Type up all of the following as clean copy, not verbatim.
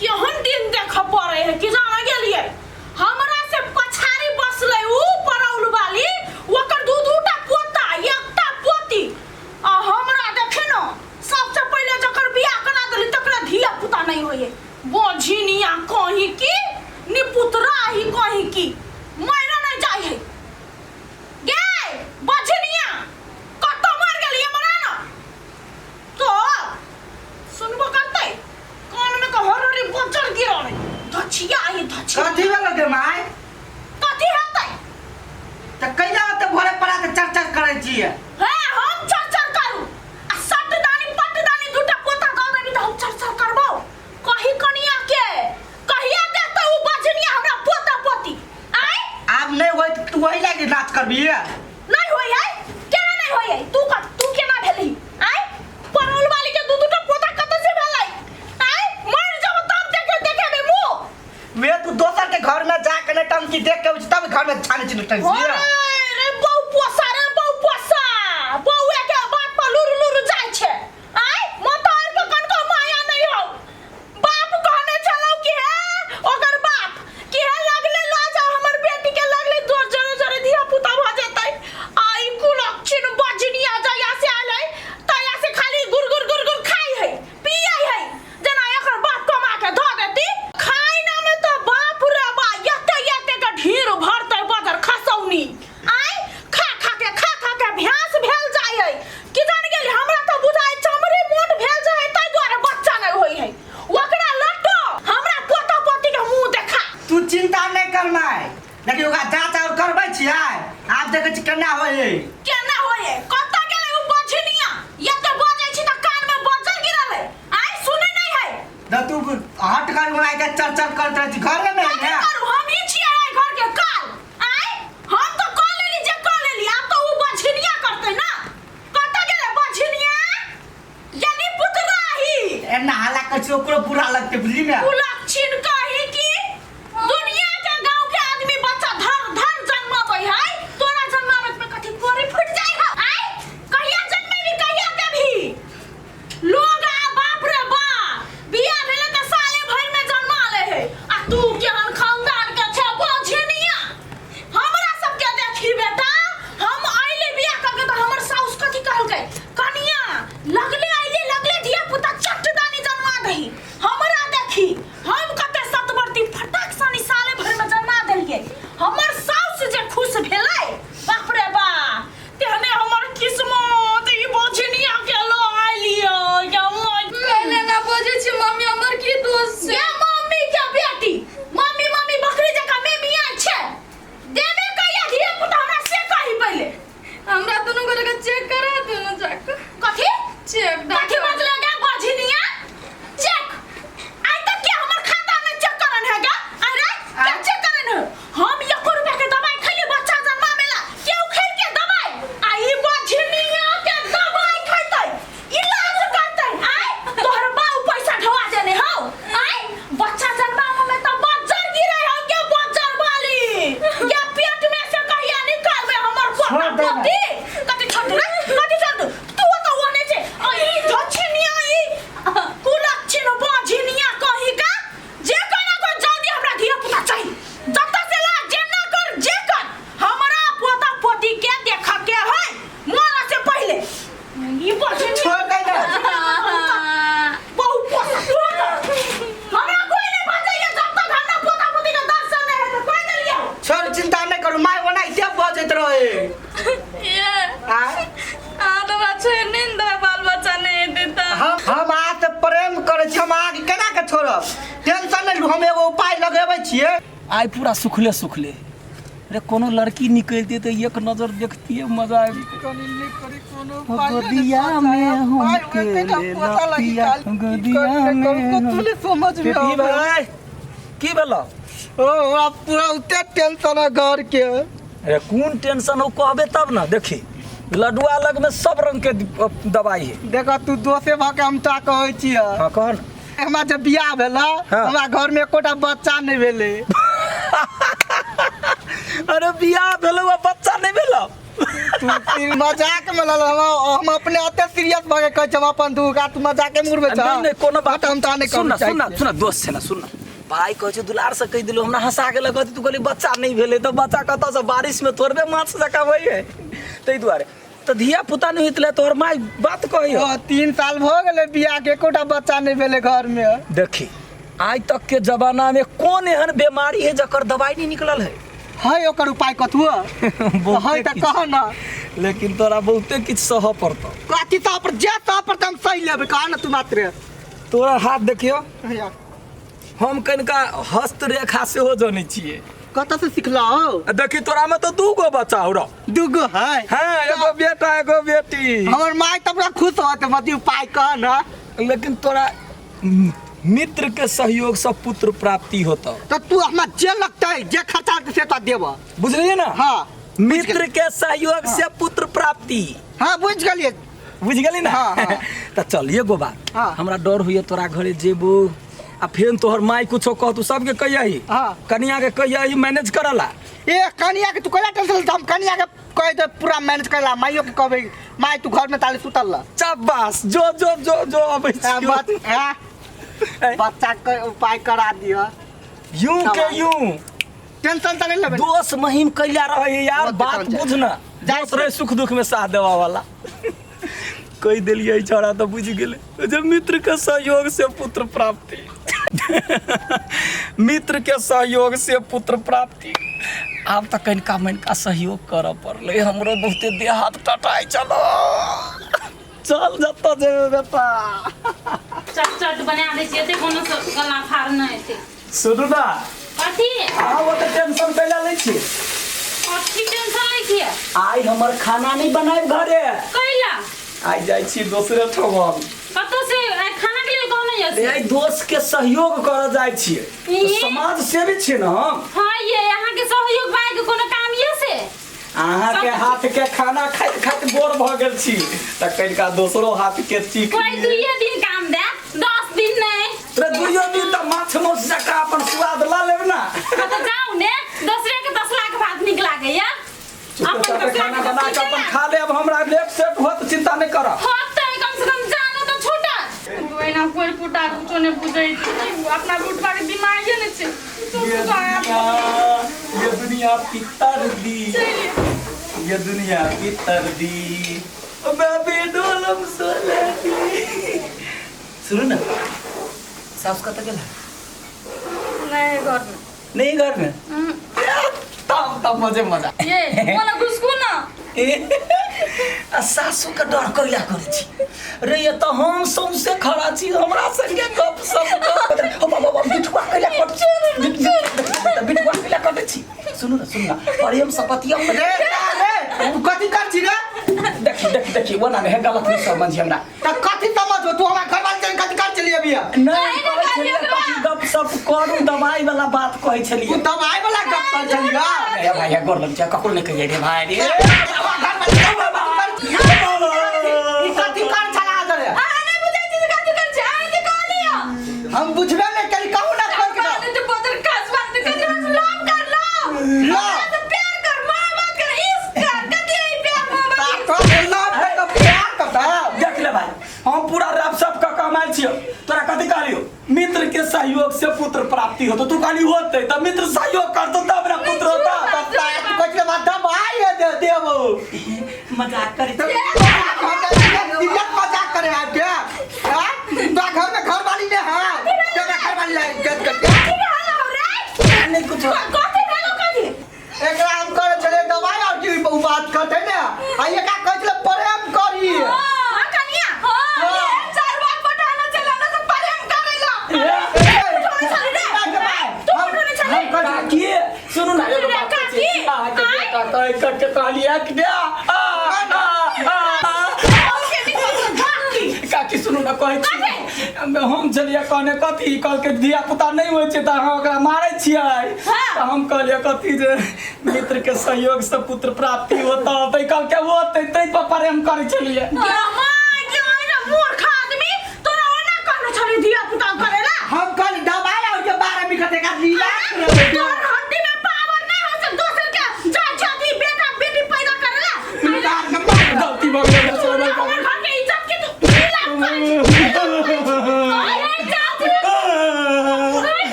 केहन दिन देख पड़े है कि जाना गेलिए हमरा से पछाड़ी बसलै ऊ परौल वाली ओकर दू दूटा पोता एकटा पोती आ हमरा देखे न सबसे पहिले जकर बियाह करा देली तकरा धिया पुता नहीं होइए बझिनिया कहीं की निपुतरा ही कहीं की मरे नहीं जाइ है गे बझिनिया कतौ मर गेली हमरा न तो सुनबो करतै कान में तो हर हरी बजर गिरल है धछिया आई धछिया कथी भेल गे माय कथी हेतै तऽ कैला ओते भोरे पड़ा के चर चर करै छियै हे हम चर चर करू आ सट दानी पट दानी दूटा पोता दऽ देबी तऽ हम चर चर करबौ कही कनिया के कहिया देतै उ बजनिया हमरा पोता पोती आय आब नहि होय तऽ तू वही लागी नाच करबी नहीं होई है केना नहीं होई है तू कत तू केना भेलही आय परोल वाली के दू दूटा पोता कत से भेलै आय मर जब तब देखे देखे में मुंह वे तू दोसर के घर में जा के टंकी देख के अबै छी, तब घर में छाने छी टंकी अरे रे बहु पोसा रे बहु पोसा बौए के बात पर लुरु लुरु जाइ छै आय मोतार के कनको माया नहीं हो बाप कहने छलौ कि हे ओकर बाप कि हे लगले ल जाओ हमर बेटी के लगले दोर जरे जरे धिया पुता भ जेतै आ ई कुलक्षण बजनिया जया से आयल है तया से खाली गुर गुर गुर गुर खाई है पियै है जेना एकर बाप कमा के धऽ देती खाइ ना में तो बाप रे बा एते एते के ढेर भरतै बजर खसौनी आय खा खा के खा खा के भैंस भेल जाइ है कि जान गेली हमरा तो बुझाइ चमड़ी मोट भेल जाइ ताहि दुआरे बच्चा नहि होइ है ओकरा लटो हमरा पोता पोती के मुंह देखा तू चिंता नहि कर माय लेकिन ओकरा जाँच और करबै छियै आब देखै छी केना होइ है केना होइ है कतऽ गेलै उ बझनिया एते बजै छी तऽ कान में बजर गिरल है आय सुनै नहि है तऽ तू हट कर उड़ा के चर चर करैत रहै छी घर में कथी है करू हम ही छियै एहि घर के काल आय हम तो कऽ लेली जे कऽ लेली आब तो उ बझनिया करतै ना कतऽ गेलै बझनिया यानी पुतराही एना हल्ला करै छी ओकरो बुरा लगतै बुझली ने कुलक्षण कही कि दुनिया के गांव के आदमी बच्चा धर धर जन्माबै है तोरा जन्माबैत में कथी कोरी फूट जाय है आय कहिया जन्मेबी कहिया देबही लोग आ बाप रे बाप बियाह भेलै तऽ साले भरि में जन्मा ले है आ तू केहन खानदान के छै बझनिया हमरा सबके देखी बेटा हम अइले बियाह करके तऽ हमर साउस कथी कहलकै कनिया लगले अइले लगले धिया पुता चट दानी जन्मा दही हमरा देखी हम कते सतवर्ती फटाक सानी साले भरि में जन्मा देलियै हमर साउस जे खुश भेलै बाप रे बा तेहने हमर किस्मत ई बझनिया के ल आइलियो या कहले ना बजै छी मम्मी हमर की दोष छै ये मम्मी के बेटी मम्मी मम्मी बकरी जकाँ मेमिया छै देबे कहिया धिया पुता हमरा से कही पहिले हमरा दुनू गोरे के चेक करा दुनू जाके कथी चेक कथी बजले गे बझनिया चेक आइ तक के हमर खाता में चेक करन है गे अरे के चेक करन है हम एको रुपया के दवाई खैली बच्चा जन्मावेला केहू खैल के दवाई आ ई बझनिया के दवाई खैतै इलाज करतै आय तोहर बाऊ पैसा ढवा देने हौ आय बच्चा जन्मावे में त बज्जर गिरे हौ के बज्जर वाली या पेट में से कहिया निकालबे हमर पोता छोड़ दे ना। पोती कथी छोड़ दे रे कथी छोड़ दे तू तो ओने छे आ ई धछिनिया ई कुलक्षण बझिनिया कही का जे कोना को जल्दी हमरा धिया पुता चाही जतऽ से ला जेना कर जे कर हमरा पोता पोती के देख के है मरऽ से पहिले ई बझिनिया छोड़ दे ना बहु पोसा छोड़ दे। हमरा कोई नहीं बचैया जब तक हमरा पोता पोती के दर्शन नहीं हेतै कहि देलियौ छोड़ चिंता नहि करू माय ओना इते बजैत रहे ये आय अहाँ तऽ हमरा छोड़ि नहि ने देबै बाल बच्चा नहि हेतै तऽ हम अहाँ से प्रेम करै छी हम अहाँके केना के छोड़ब टेंशन नहि लू हम एगो उपाय लगेबै छियै आइ पूरा सुखले सुखले रे कोनो लड़की निकलती तऽ एक नजर देखतियै मजा आबि गोदिया में हमके लेला पिया गोदिया में समझ में की भेलै की भेलौ ओ हमरा पूरा उते टेंशन है घर के अरे कोन टेंशन हो कहबे तब ना देखी लडुआ लग में सब रंग के दवाई है देखो तू दोसे भऽ के हम ता कहै छियै हाँ कह ना हमरा जब बियाह भेला हाँ। हमरा घर में एकोटा बच्चा नहीं भेलै अरे बियाह भेलौ आ बच्चा नहीं भेलौ तू फिर मजाक में लल हम हम अपने अते सीरियस भऽ के कहै छी हम अपन दुख आ तू मजाके में उड़बै छह। नहीं नहीं कोनो बात हम तऽ नहि सुन ना कहै सुन ना सुन ना दोस्त छै ना सुन ना भाई कहै छै दुलार से कहि देलू हमरा हंसा के लगत तू कहली बच्चा नहीं भेलै तऽ बच्चा कतऽ से बारिश में थोड़बे माछ जकाँ होइ है ताहि दुआरे तऽ धिया पुता नहीं होइत तोहर माय बात कही ओ, 3 साल भऽ गेलै बियाह के एकोटा बच्चा नहि भेलै घर में। देखी आइ तक के जमाना में कौन एहन बीमारी है जकर दवाई नहीं निकलल है? है ओकर उपाय कथुआ है तऽ कह ना। लेकिन तोरा बहुते किछु सहऽ पड़तौ। कथी सह पर? जे सह पर हम सही लेबै, कह ना तू मात्र। तोरा हाथ देखियो, हम कनिका हस्तरेखा सेहो जनै छियै। कतऽ से सिखला हो? आ देखी, तोरा में तऽ 2 गो बच्चा हो रह। दूगो है? हाँ, एगो बेटा एगो बेटी। हमर माय तऽ पूरा खुश होत। मत उपाय कह ना। लेकिन तोरा मित्र के सहयोग से पुत्र प्राप्ति होता। तऽ तू हमरा जे लगतै, जे खर्चा होतै से तो देब। बुझलिए ना? हाँ। मित्र के सहयोग से पुत्र प्राप्ति। हाँ, बुझ गेलियै। बुझ गेली ना? हाँ। तऽ चल, एगो बात। हाँ। हमरा डर होइए तोरा घरे जेबो आ फेर तोहर माय कुछो कहतू, सबके कहियही। हाँ। कनिया के कहियही मैनेज करला। ए, कनिया के तू कैला टेंशन? हम कनिया के कह दे पूरा मैनेज करला। माइयो के कहबै, माय तू घर में ताले सुतल रह। चब्बास, जो जो जो जो अबै छियौ। बच्चा के उपाय करा दिह। यूं के यूं। टेंशन तऽ नहीं लेबै। दोस्त महीम कैला रहे यार। बहुत बात टेंशन। बुझ ना, जाइ। दोस्त रहे सुख दुख में साथ देवा वाला। कहि देलियै छौड़ा तऽ बुझि गेलै जे मित्र के सहयोग से पुत्र प्राप्ति, मित्र के सहयोग से पुत्र प्राप्ति। आब तऽ कनिका मनिका सहयोग करऽ पड़लै हमरो, बहुते देह हाथ टटाइ। चलो चल, जतऽ जेबै बेटा। चट चट बना दै छियै, एते कोनो गला फाड़ नहि हेतै। सुनू ना। कथी? अहाँ ओते टेंशन कैला लै छी? कथी टेंशन लै छियै? आइ हमर खाना नहि बनायब घरे। कैला? आइ जाइ छी दोसरे ठमन। कतऽ से आइ खाना के लेल कहने जाइ ए दोस्त के सहयोग करऽ जाइ छियै। ई? समाज सेवी छियै ने हम। हाँ, ये अहाँ के सहयोग पाइ के कोनो काम ये से? अहाँ के हाथ के खाना खाइत खाइत बोर भऽ गेल छी तऽ कनिका दोसरो हाथ के चीख कोई लियै। 2 दिन काम दे, 10 दिन नहीं। रे, 2 दिन तऽ माछ माउस जकाँ अपन स्वाद लऽ लेब ना। हाँ, तऽ जाउ ने, दोसरे के 10 लाख भात निक लागैया, अपन चुपचाप 10 लाख खाना बना के अपन खा लेब, हमरा लेट सेट होत, चिंता नहि करब। होतै, कम से कम जानो तऽ छूटत। ओहिना कोइ पुटा कुछो नहि बुझै छै, अपना बुटबा के दिमागे नहि छै कुछो। ये कुछो आया। दुनिया, ये दुनिया पितर दी, ये दुनिया पितर दी, बेबी डोलम सोले दी। सुनू ना, सास कतऽ गेला? नहि घर में। नहीं घर में? तब तब मजे मजा। ये कोना घुसकू ना। आ सासू के डर कैला करै छी रे? ये तऽ हम सौंसे खड़ा छी, हमरा संगे गप सप कर। ओ बाबा बाबा, बिठुआ कैला कट छी? बिठुआ कैला कटै छी? सुनू ना, सुनू ना, प्रेम सपतिया। रे रे, तू कथी कर छी रे? देखी देखी देखी, ओना नहीं गलत नहीं समझी हमरा। तऽ कथी समझो? तू हमरा घर वाले कथी कर चलिए अभी? नहीं, कहै छलियै कथी गप सप करू, दवाई वाला बात कहै तू छलियै। दवाई वाला गप कर चलिए? रे भाई, गोर लग जा, ककरो नहीं कहिए रे भाई रे। ई कथी कर छला रे? अहाँ नहि बुझै छी जे कथी कर छी, अहाँ जे कहलियै। हम बुझबे नहीं करी, कहू ना खोल के। कहलियै जे बोतल खसबा तऽ कथी बस लव कर लव। लव। हमरा से प्यार कर, मोहब्बत कर, इश्क कर, कथी है प्यार मोहब्बत? तो लव तो प्यार करता। देख ले भाई, हम पूरा रब सब का कमाल छियो। तोरा कथी कहलियो? मित्र के सहयोग से पुत्र प्राप्ति होतो। तू कहली होते, त मित्र सहयोग करतो तब ना पुत्र होता। तब तू कथी बात दवाई है दे देबो। मजाक करी। तो सीरियस मजाक करे आप क्या? हाँ? तो घर में घर वाली ने है तेरा घर वाली लाइन गद कर नहीं कुछ। कथी भेलो, कथी? एकरा हम करे छले दवाई और की उ बात करते ने, आ ये का कहै छले प्रेम करी। हाँ कनिया, हाँ, ये चार बार पठाना चला ना तो प्रेम करेला। हम कर काकी, सुनू ना, एगो बात कहै छी। काकी, अहाँके बेटा कहि कऽ के कहलियै कि ने, आ, आ, आ, आ। काकी, सुनू ना, कहै छी हम छलियै कहने कथी, कहलकै धिया पुता नहि होइ छै तऽ अहाँ ओकरा मारै छियै। तऽ हम कहलियै कथी जे मित्र के सहयोग से पुत्र प्राप्ति होता, तऽ कहलकै होतै, तै पर प्रेम करै छलियै। My के ओइ मूर्ख आदमी, तोरा ओना कहने छली धिया पुता करेला? हम कल दवाई और के बारे में कते का लीला। तोर हड्डी में पावर नहीं हो से दोसर के जाय छथि बेटा बेटी पैदा करेला।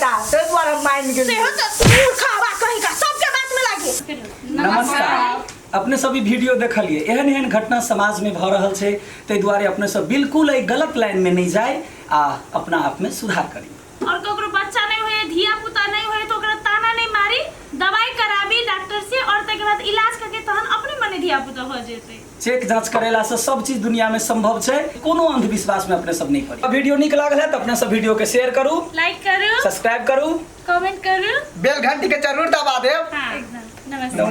बेटा ताहि दुआरे हम मानि गेली। सेहो तऽ मूर्ख हवा कहीं का सबके बात में लागी। नमस्कार। अपने सब ई वीडियो देखलिए, एहन एहन घटना समाज में भऽ रहल छै, ताहि दुआरे अपने सब बिल्कुल एहि गलत लाइन में नहीं जाए आ अपना आप में सुधार करी। और ककरो बच्चा नहीं होए, धिया पुता नहीं होए तो ओकरा ताना नहीं मारी, दवाई कराबी डॉक्टर से और तकर बाद इलाज करके तहन अपने मने धिया पुता हो जेतै। चेक जांच करेला से सब चीज दुनिया में संभव छै, कोनो अंधविश्वास में अपने सब नहीं पड़ी। वीडियो नीक लागल है तो अपने सब वीडियो के शेयर करू, लाइक करू, सब्सक्राइब करू, कमेंट करू, बेल घंटी के जरूर दबा देब। हाँ एकदम। नमस्कार।